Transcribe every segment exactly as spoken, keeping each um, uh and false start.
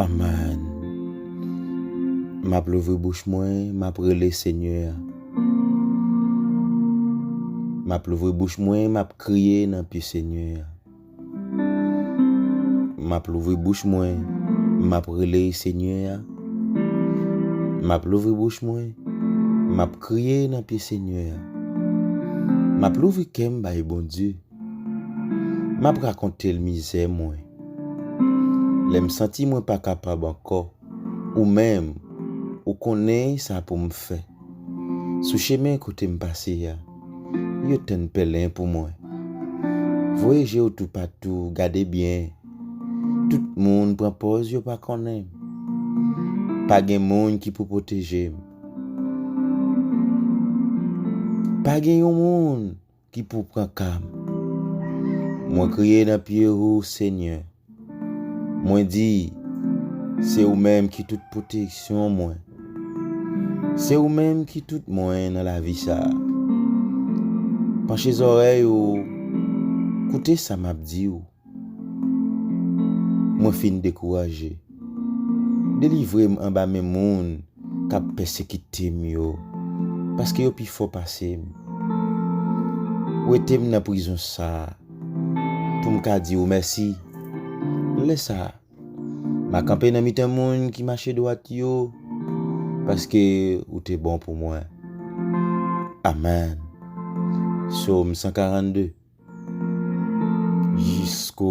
Amèn. M ap louvri bouch mwen, m ap rele Senyè a. M ap louvri bouch mwen, m ap kriye nan pye Senyè a. M ap louvri bouch mwen, m ap rele Senyè a. M ap louvri bouch mwen, m ap kriye nan pye Senyè a. M ap louvri kè m bay Bondye. M ap rakonte l mizè mwen. Lè m santi mwen pa kapab ankò, ou menm, ou konnen sa pou m fè. Sou chemen kote m pase a, yo tann pèlen pou mwen. Voye je w toupatou, gade byen. Tout moun pran pòz yo pa konnen m. Pa gen moun ki pou pwoteje m. Pa gen yon moun ki pou pran ka m. Mwen kriye nan pye ou, Senyè. Mwen di, se ou menm ki tout pwoteksyon mwen. Se ou menm ki tout mwen nan lavi sa a. Panche zòrèy ou, koute sa m ap di w. Mwen fin dekouraje. Delivre m anba men moun k ap pèsekite m yo, paske yo pi fò pase m. Wete m nan prizon sa a, pou m ka di w mèsi. Lè sa a, m a kanpe nan mitan moun ki mache dwat yo, paske ou te bon pou mwen. Amèn. Sòm san karannde, jisko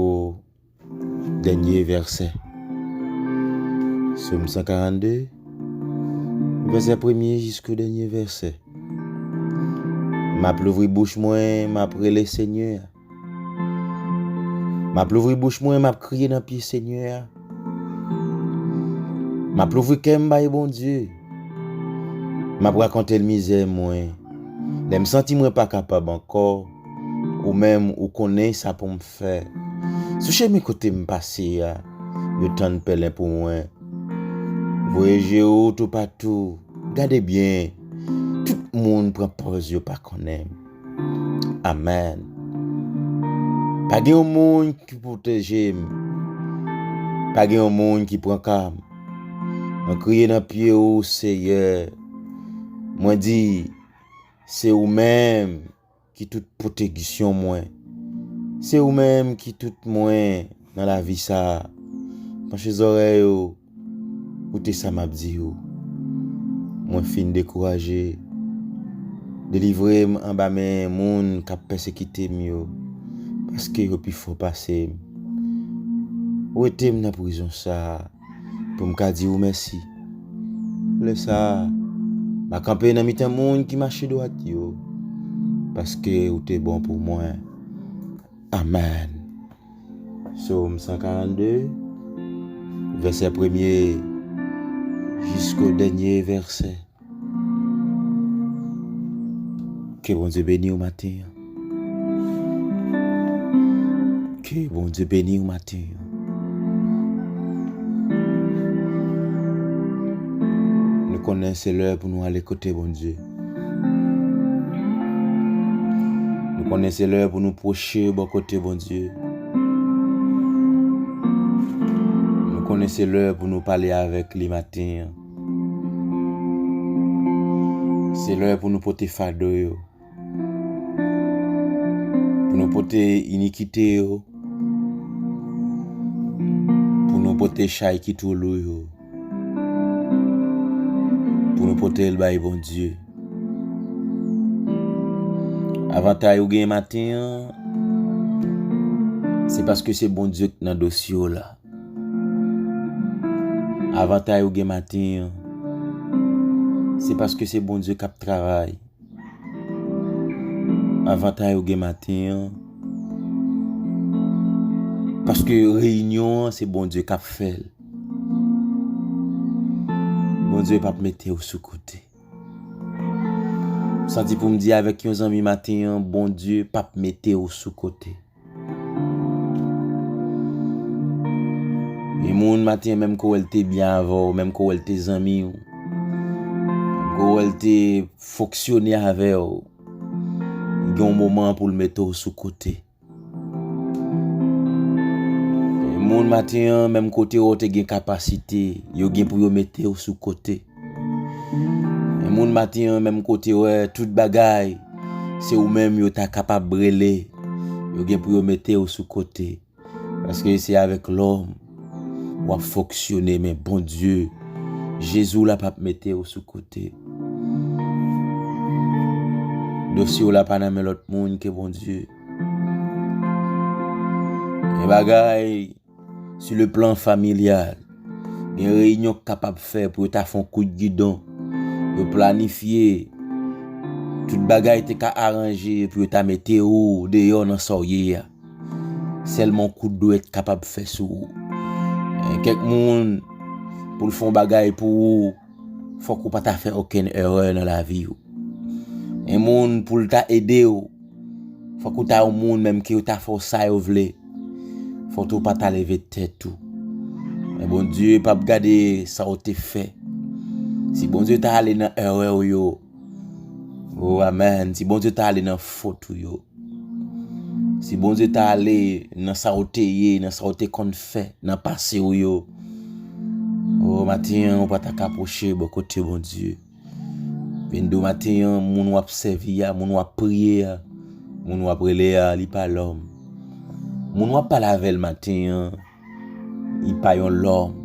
dènye vèsè. Sòm san karannde, vèsè premye jisko dènye vèsè. M ap louvri bouch mwen, m ap rele Senyè a. M ap louvri bouch mwen, m ap kriye nan pye Senyè a. M ap louvri kè m bay Bondye. M ap rakonte l mizè mwen. Lè m santi mwen pa kapab ankò, ou menm ou konnen sa pou m fè. Sou chemen kote m pase a, yo tann pèlen pou mwen. Voye je w toupatou, gade byen. Tout moun pran pòz yo pa konnen m. Amèn. Pa gen yon moun ki pwoteje m. Pa gen yon moun ki pran ka m. Mwen kriye nan pye ou, Seyè. Mwen di, se ou menm ki tout pwoteksyon mwen. Se ou menm ki tout mwen nan lavi sa a. Panche zòrèy ou, koute sa m ap di ou. Mwen fin dekouraje. Delivre m anba men moun k ap pèsekite m yo, paske yo pi fò pase m. Wete m nan prizon sa a, pou m ka di ou mèsi. Lè sa a, m a kanpe nan mitan moun ki mache dwat yo, paske ou te bon pou mwen. Amèn. Sòm san karannde, vèsè premye jisko dènye vèsè. Ke Bondye beni w maten an. Ke Bondye beni w maten an. Nou konnen se lè pou nou ale kote Bondye. Nou konnen se lè pou nou pwoche bò kote Bondye. Nou konnen se lè pou nou pale avèk li maten an. Se lè pou nou pote fado yo. Pou nou pote inikite yo. Pou nou pote chay ki twò lou yo. Pou nou pote l bay Bondye. Avantay ou gen maten an, se paske se Bondye k nan dosye w la. Avantay ou gen maten an, se paske se Bondye k ap travay. Avantay ou gen maten an, paske reyinyon an, se Bondye k ap fè l. Bondye p ap mete w sou kote. M santi pou m di avèk yon zanmi maten an, Bondye p ap mete w sou kote. Gen moun maten an, menm ke w wè l te byen avè w, menm ke w wè l te zanmi w, menm ke w wè l te fonksyone avè w, gen yon moman pou l mete w sou kote. Gen Moun maten an, menm kote w te gen kapasite, yo gen pou yo mete w sou kote. Moun maten an, menm kote w, tout bagay, se ou menm yo ta kapab rele, yo gen pou yo mete w sou kote. Paske se avèk lòm w ap fonksyone, men Bondye, Jezi w la p ap mete w sou kote. Dosye w la pa nan men lòt moun ke Bondye. Gen bagay, sur le plan familial, gen reyinyon k kapab fè pou yo ta fè yon kout gidon. Yo planifye. Tout bagay te ka aranje pou yo ta mete w deyò nan sa w ye a. Sèlman yon kout dwèt kapab fè sou ou. Gen kèk moun, pou l fè yon bagay pou ou, fòk ou pa ta fè okenn erè nan lavi w. Gen moun, pou l ta ede w, fòk ou ta yon moun menm ke yo ta fè w sa yo vle. Fòk ou pa ta leve tèt ou. Men Bondye p ap gade sa w te fè. Si Bondye ta ale nan erè w yo, o amèn, si Bondye ta ale nan fot ou yo, si Bondye ta ale nan sa w te ye, nan sa w te konn fè nan pase w yo, o maten an, ou pa ta ka pwoche bò kote Bondye. Vin di w maten an, moun w ap sèvi a, moun w ap priye a, moun w ap rele a, li pa lòm. Moun w ap pale avè l maten an, li pa yon lòm.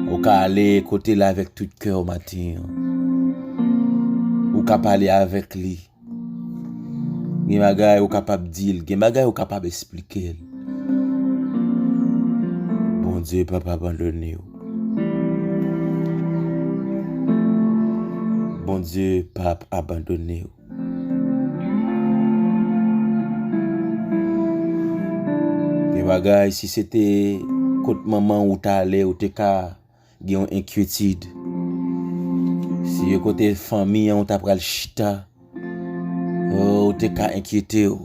Ou ka ale kote l avèk tout kè w maten an. Ou ka pale avèk li. Gen bagay ou kapab di l, gen bagay ou kapab esplike l. Bondye p ap abandone w. Bondye p ap abandone w. Gen bagay, si se te kot manman ou ta ale, ou te ka gen yon enkyetid. Si e kote fanmi an ou ta pral chita, ou te ka enkyete w.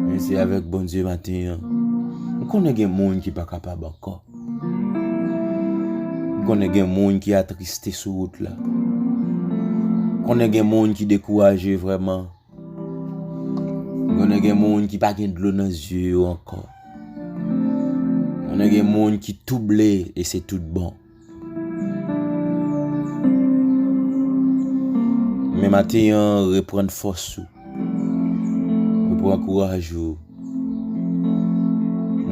Men se avèk Bondye maten an. M konnen gen moun ki pa kapab ankò. M konnen gen moun ki atriste sou wout la. M konnen gen moun ki dekouraje vrèman. M konnen gen moun ki pa gen dlo nan zye yo ankò. M konnen gen moun ki touble e se tout bon. Men maten an, reprann fòs ou. Reprann kouraj ou.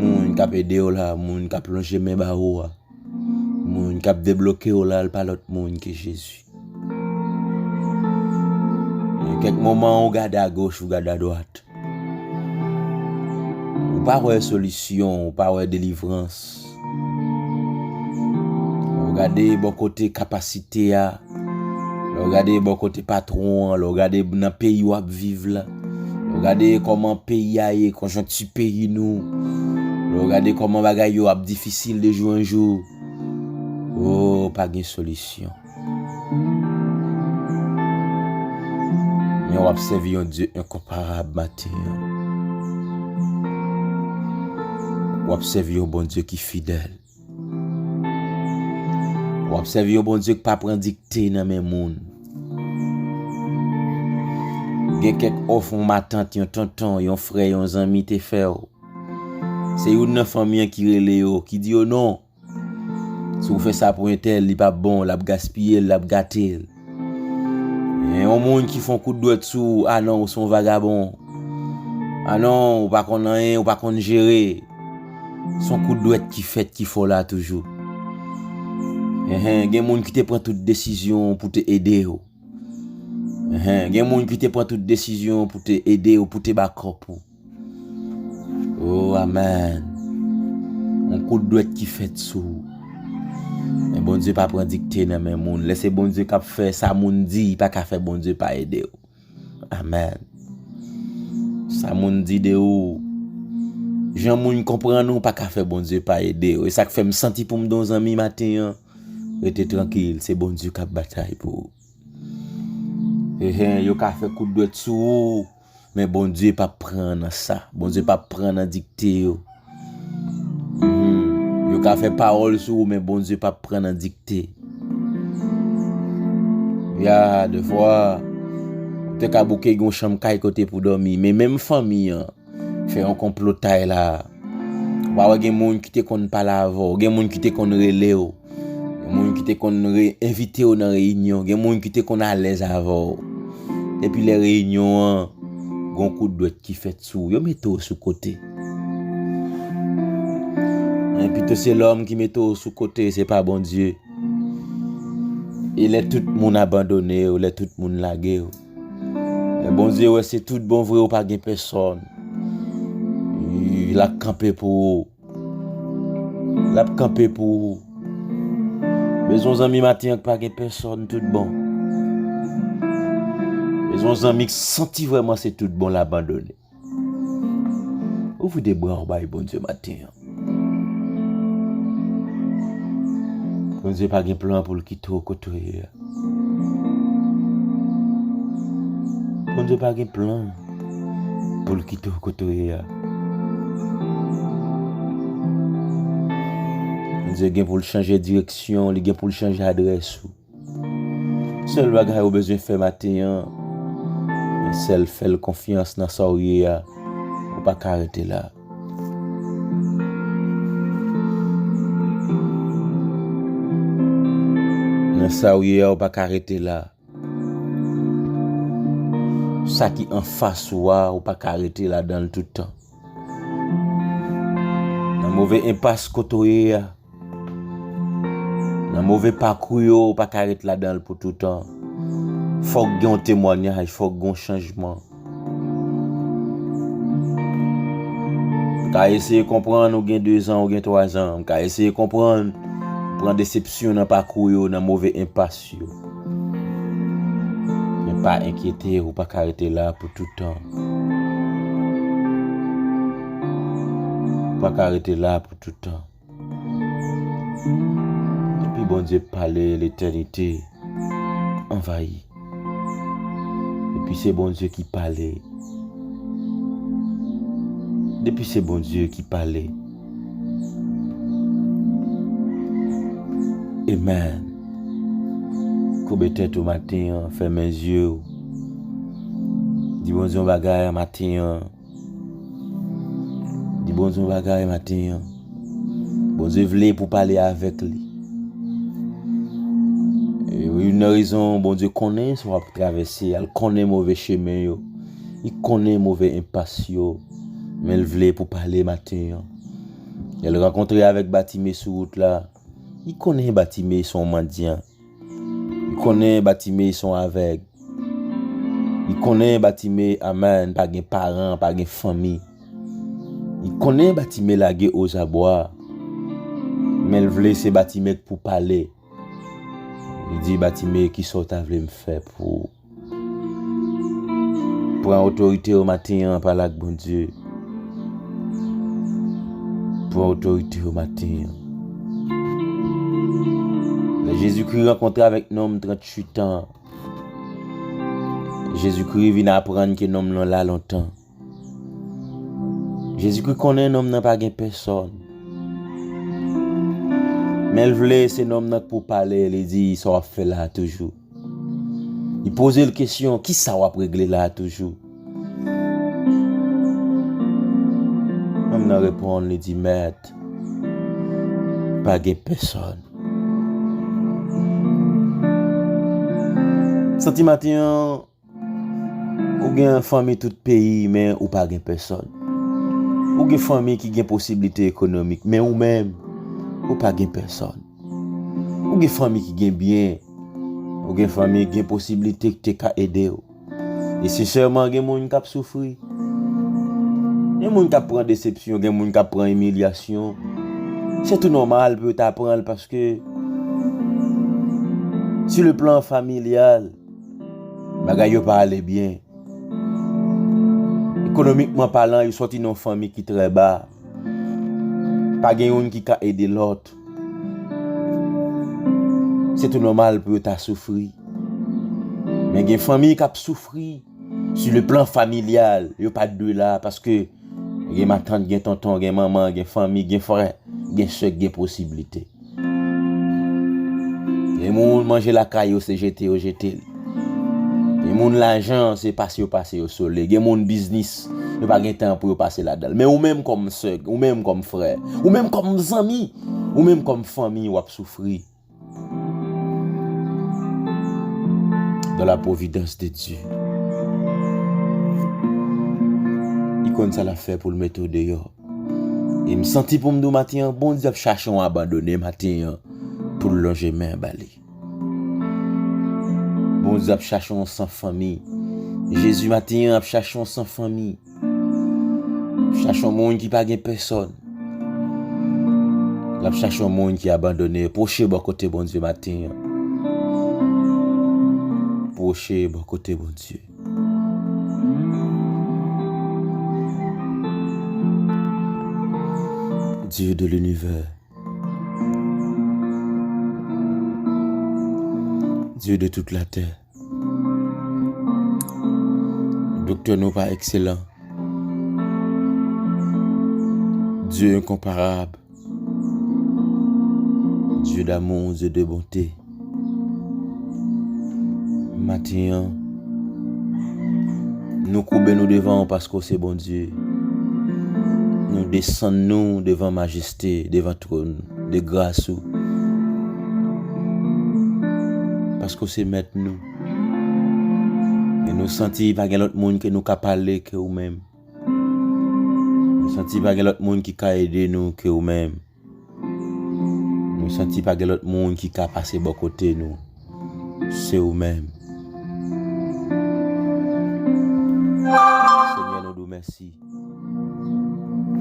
Moun k ap ede w la, moun k ap lonje men ba ou a. Moun k ap debloke w la, l pa lòt moun ke Jezi. Gen kèk moman, ou gade agoch, ou gade adwat. Ou pa wè solisyon, ou pa wè delivrans. Ou gade bò kote kapasite a, lè w gade bò kote patwon an, lè w gade nan peyi w ap viv la, lè w gade kòman peyi a ye, konjonkti peyi nou, lè w gade kòman bagay yo ap difisil de jou an jou, o, pa gen solisyon. Men w ap sèvi yon Dye enkonparab maten an. W ap sèvi yon Bondye ki fidèl. W ap sèvi yon Bondye k pa pran dikte nan men moun. Gen kèk òf yon matant, yon tonton, yon frè, yon zanmi te fè w. Se youn nan fanmi an ki rele yo, ki di yo non. Si w fè sa pou entèl, li p ap bon, l ap gaspiye l, l ap gate l. Gen yon moun ki fè yon kout dwèt sou ou, a non, ou se yon vagabon. A non, ou pa konn anyen, ou pa konn jere. Se yon kout dwèt ki fèt, ki fè w la toujou. Enhen, gen moun ki te pran tout desizyon pou te ede w. Enhen, gen moun ki te pran tout desizyon pou te ede w, pou te bakòp ou. O, amèn. Yon kout dwèt ki fèt sou ou. Men Bondye pa pran dikte nan men moun. Lè se Bondye k ap fè, sa moun di pa ka fè Bondye pa ede w. Amèn. Sa moun di de ou, jan moun konprann ou pa ka fè Bondye pa ede w. E sa k fè m santi pou m don zanmi maten an, rete trankil, se Bondye k ap batay pou ou. Enhen, yo ka fè kout dwèt sou ou, men Bondye p ap pran nan sa. Bondye p ap pran nan dikte yo. Mhm. Yo ka fè pawòl sou ou, men Bondye p ap pran nan dikte. Ya, defwa, ou te ka bouke yon chanm kay kote pou dòmi, men menm fanmi an fè yon konplotay la. Pa wè gen moun ki te konn pale avè w, gen moun ki te konn rele w, gen moun ki te konn re-, envite w nan reyinyon, gen moun ki te konn alèz avè w. Epi lè reyinyon an, gon kout dwèt ki fèt sou w, yo mete w sou kote. Men pito se lòm ki mete w sou kote, se pa Bondye. E lè tout moun abandone w, lè tout moun lage w, lè Bondye wè se tout bon vre, ou pa gen pèsòn, l ap kanpe pou ou. L ap kanpe pou ou. Bezwen zanmi maten an k pa gen pèsòn tout bon. Bezwen zanmi k santi vrèman se tout bon l abandone. Ouvri de bra w bay Bondye maten an. Bondye pa gen plan pou l kite w kote w ye a. Bondye pa gen plan pou l kite w kote w ye a. Bondye gen pou l chanje direksyon, li gen pou l chanje adrès ou. Sèl bagay ou bezwen fè maten an, men sèl fè l konfyans nan sa w ye a. Ou pa ka rete la. Nan sa w ye a, ou pa ka rete la. Sa ki anfas ou a, ou pa ka rete ladan l tout tan. Nan move enpas kote w ye a, nan move pakou yo, ou pa ka ret ladan l pou toutan. Fòk gen yon temwayaj, fòk gen yon chanjman. M ka eseye konprann ou gen dezan, ou gen twazan. M ka eseye konprann ou pran desepsyon nan pakou yo, nan move enpas yo. Men pa enkyete, ou pa ka rete la pou toutan. Ou pa ka rete la pou toutan. Depi Bondye pale, letènite anvayi. Depi se Bondye ki pale. Depi se Bondye ki pale. Amen. Koube tèt ou maten an, fèmen zye w. Di Bondye yon bagay maten an. Di Bondye yon bagay maten an. Bondye vle pou pale avèk li. E youn nan rezon Bondye konnen sa w ap travèse a, l konnen move chemen yo, li konnen move enpas yo, men l vle pou pale maten an. Lè l rankontre avèk Batime sou wout la, li konnen Batime se yon mandyan. Li konnen Batime se yon avèg. Li konnen Batime, amen, pa gen paran, pa gen fanmi. Li konnen Batime lage ozabwa. Men l vle se Batime k pou pale. Li di Batime, "Kisa w ta vle m fè pou ou?" Pran otorite yo maten an, pale ak Bondye. Pran otorite yo maten an. Lè Jezikri rankontre avèk nonm tranntuit an, Jezikri vin aprann ke nonm lan la lontan. Jezikri konnen nonm nan pa gen pèsòn. Men l vle se nonm nan k pou pale, li di, "Sa w ap fè la a toujou?" Li poze l kesyon, "Kisa w ap regle la a toujou?" Nonm nan reponn, li di, "Mèt, pa gen pèsòn." Santi maten an, ou gen fanmi tout peyi, men ou pa gen pèsòn. Ou gen fanmi ki gen posiblite ekonomik, men ou menm, ou pa gen pèsòn. Ou gen fanmi ki gen byen. Ou gen fanmi ki gen posiblite ki te ka ede w. E sensèman, gen moun k ap soufri. Gen moun k ap pran desepsyon, gen moun k ap pran imilyasyon. Se tou nòmal pou yo ta pran l paske, sur le plan familial, bagay yo pa ale byen. Ekonomikman palan, yo sòti nan yon fanmi ki trè ba. Pa gen youn ki ka ede lòt. Se tou nòmal pou yo ta soufri. Men gen fanmi k ap soufri sur le plan familial. Yo pa t dwe la paske gen matant, gen tonton, gen manman, gen fanmi, gen frè, gen sè k gen posiblite. Gen moun manje lakay yo, se jete yo jete l. Gen moun lajan, se pase yo pase yo sole. Gen moun biznis, yo pa gen tan pou yo pase ladan l. Men ou menm kòm sè, ou menm kòm frè, ou menm kòm zanmi, ou menm kòm fanmi, w ap soufri. Dans la providence de Dieu. Li konn sa l ap fè pou l mete w deyò. E m santi pou m di w maten an, Bondye ap chache yon abandone maten an pou l lonje men ba li. Bondye ap chache yon san fanmi. Jezi maten an ap chache yon san fanmi. L ap chache yon moun ki pa gen pèsòn. L ap chache yon moun ki abandone. Pwoche bò kote Bondye maten an. Pwoche bò kote Bondye. Dieu de l'univers, Dieu de toute la terre, Doktè nou pa excellent, Dieu incomparable, Dieu d'amour, Dieu de bonté. Maten an, nou koube nou devan w paske w se Bondye. Nou desann nou devan majeste, devan twòn de gras ou. Paske w se mèt nou. E nou santi pa gen lòt moun ke nou ka pale ke ou menm. Nou santi pa gen lòt moun ki ka ede nou ke ou menm. Nou santi pa gen lòt moun ki ka pase bò kote nou. Se ou menm. Senyè, nou di w mèsi.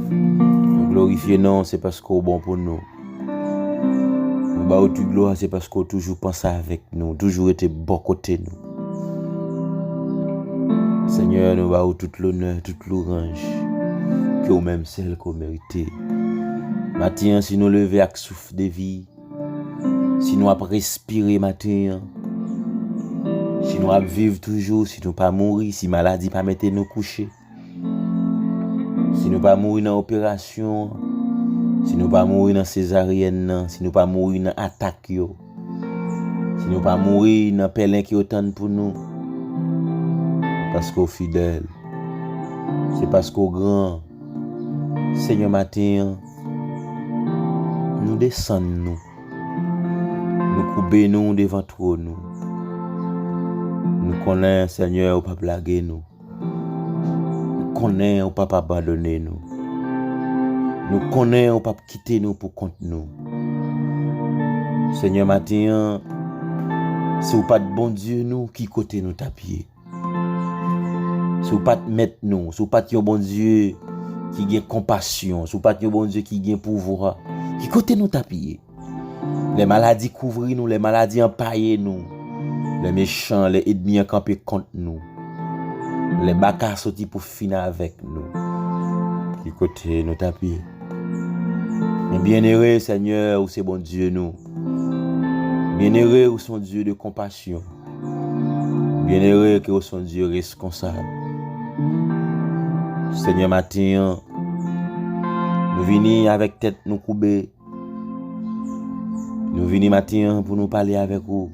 Nou glorifye non w, se paske w bon pou nou. Nou ba w tout glwa, se paske w toujou panse avèk nou, toujou rete bò kote nou. Senyè, nou ba w tout lonè, tout louranj, ke w menm sèl ke w merite. Maten an, si nou leve ak souf de vi, si nou ap respire maten an, si nou ap viv toujou, si nou pa mouri, si maladi pa mete nou kouche, si nou pa mouri nan operasyon an, si nou pa mouri nan sezaryèn nan, si nou pa mouri nan atak yo, si nou pa mouri nan pèlen ke yo tann pou nou, paske w fidèl, se paske w gran. Senyè, maten an, nou desann nou. Nou koube nou devan twòn ou. Nou konnen, Senyè, ou p ap lage nou. Nou konnen ou p ap abandone nou. Nou konnen ou p ap kite nou pou kont nou. Senyè, maten an, si w pa t Bondye nou, ki kote nou t ap ye? Si w pa t mèt nou, si w pa t yon Bondye ki gen konpasyon, si w pa t yon Bondye ki gen pouvwa, ki kote nou t ap ye? Lè maladi kouvri nou, lè maladi anpaye nou, lè mechan, lè ènmi an kanpe kont nou, lè baka soti pou fini avèk nou, ki kote nou t ap ye? Men byenere, Senyè, ou se Bondye nou. Byenere, ou se yon Dye de konpasyon. Byenere ke w se yon Dye reskonsab. Senyè, maten an, nou vini avèk tèt nou koube. Nou vini maten an pou nou pale avèk ou.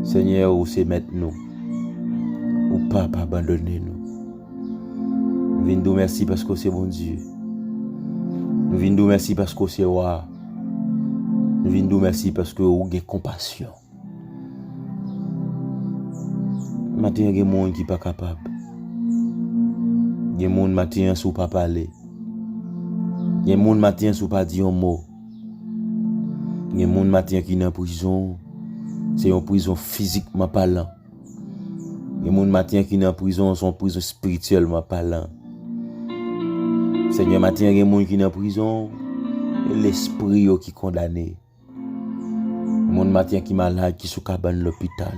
Senyè, ou se mèt nou. Ou p ap abandone nou. Nou vin di w mèsi paske w se Bondye. Nou vin di w mèsi paske w se wa. Nou vin di w mèsi paske ou gen konpasyon. Maten an, gen moun ki pa kapab. Gen moun maten an, si w pa pale. Gen moun maten an, si w pa di yon mo. Gen moun maten an ki nan prizon. Se yon prizon fizikman palan. Gen moun maten an ki nan prizon, se yon prizon espirityèlman palan. Senyè, maten an, gen moun ki nan prizon, e lespri yo ki kondane. Moun maten an ki malad, ki sou kabann lopital.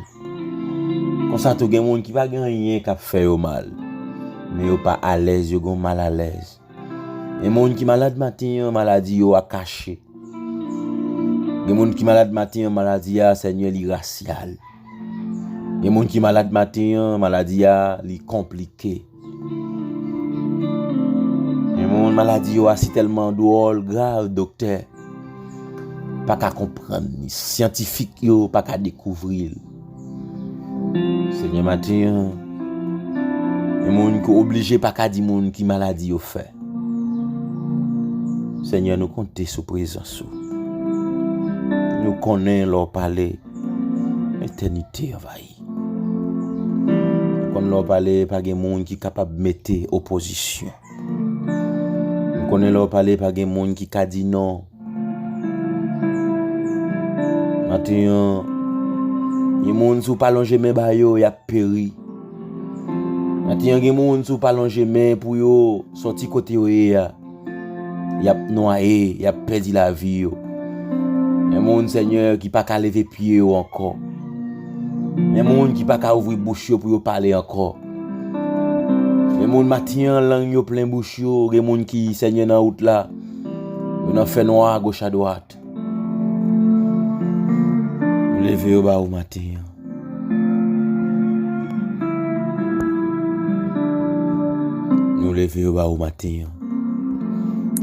Konsa tou, gen moun ki pa gen anyen k ap fè yo mal. Men yo pa alèz, yo gen malalèz. Gen moun ki malad maten an, maladi yo a kache. Gen moun ki malad maten an, maladi a, Senyè, li rasyal. Gen moun ki malad maten an, maladi a, li konplike. Gen moun maladi yo a si tèlman dwòl, grav, doktè pa ka konprann li. Syantifik yo pa ka dekouvri l. Senyè, maten an, gen moun ki oblije pa ka di moun ki maladi yo fè. Senyè, nou konte sou prezans ou. Nou konnen lè w pale, etènite anvayi. Nou konn lè w pale, pa gen moun ki kapab mete opozisyon. Nou konnen lè w pale, pa gen moun ki ka di non. Maten an, gen moun, si w pa lonje men ba yo, y ap peri. Maten an, gen moun, si w pa lonje men pou yo sòti kote yo ye a, y ap nwaye, y ap pèdi lavi yo. Gen moun, Senyè, ki pa ka leve pye yo ankò. Gen moun ki pa ka ouvri bouch yo pou yo pale ankò. Gen moun, maten an, lang yo plen bouch yo. Gen moun ki, Senyè, nan wout la, yo nan fènwa agoch adwat. Nou leve yo ba ou maten an. Nou leve yo ba ou maten an.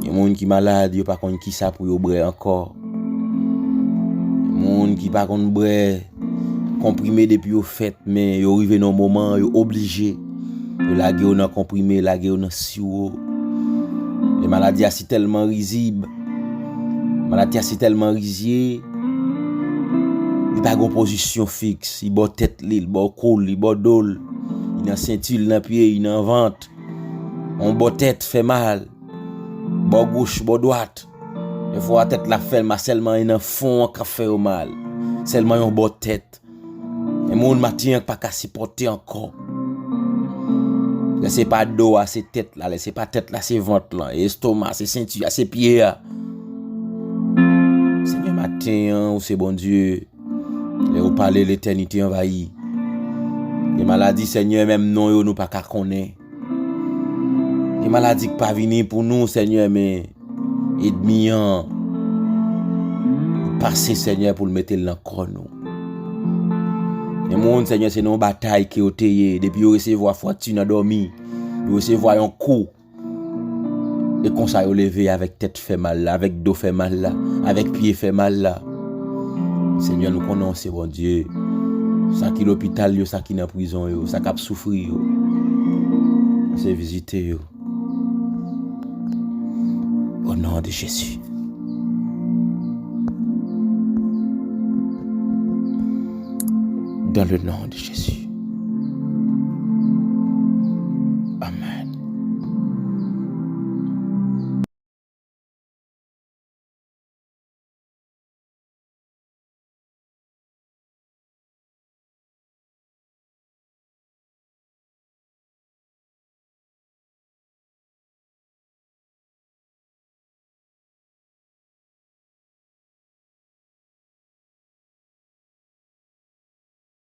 Gen moun ki malad, yo pa konn kisa pou yo bwè ankò. Moun ki pa konn bwè konprime depi yo fèt, men yo rive nan yon moman, yo oblije. Yo lage yo nan konprime, lage yo nan siwo. E maladi a si tèlman rizib, maladi a si tèlman rizye, li pa gen pozisyon fiks. Li bò tèt li, li bò kou l, li bò do l, li nan senti, li nan pye, li nan vant. Yon bò tèt fè mal. Bò goch, bò dwat. Defwa tèt la fè l mal, sèlman e nan fon an k ap fè yo mal. Sèlman yon bò tèt. Gen moun maten an k pa ka sipòte ankò. Lè se pa do a, se tèt la. Lè se pa tèt la, se vant lan. E estoma, se senti a, se pye a. Senyè, maten an, ou se Bondye. Lè ou pale, letènite anvayi. Gen maladi, Senyè, menm non yo nou pa ka konnen. Gen maladi k pa vini pou nou, Senyè, men edmi an pase, Senyè, pou l mete l nan kò nou. Gen moun, Senyè, se nan yon batay ke yo te ye. Depi yo resevwa fwati nan dòmi, yo resevwa yon kou. E konsa yo leve avèk tèt fè mal la, avèk do fè mal la, avèk pye fè mal la. Senyè, nou konnen w se Bondye. Sa ki lopital yo, sa ki nan prizon yo, sa k ap soufri yo, se vizite yo. Au nom de Jésus. Dans le nom de Jésus.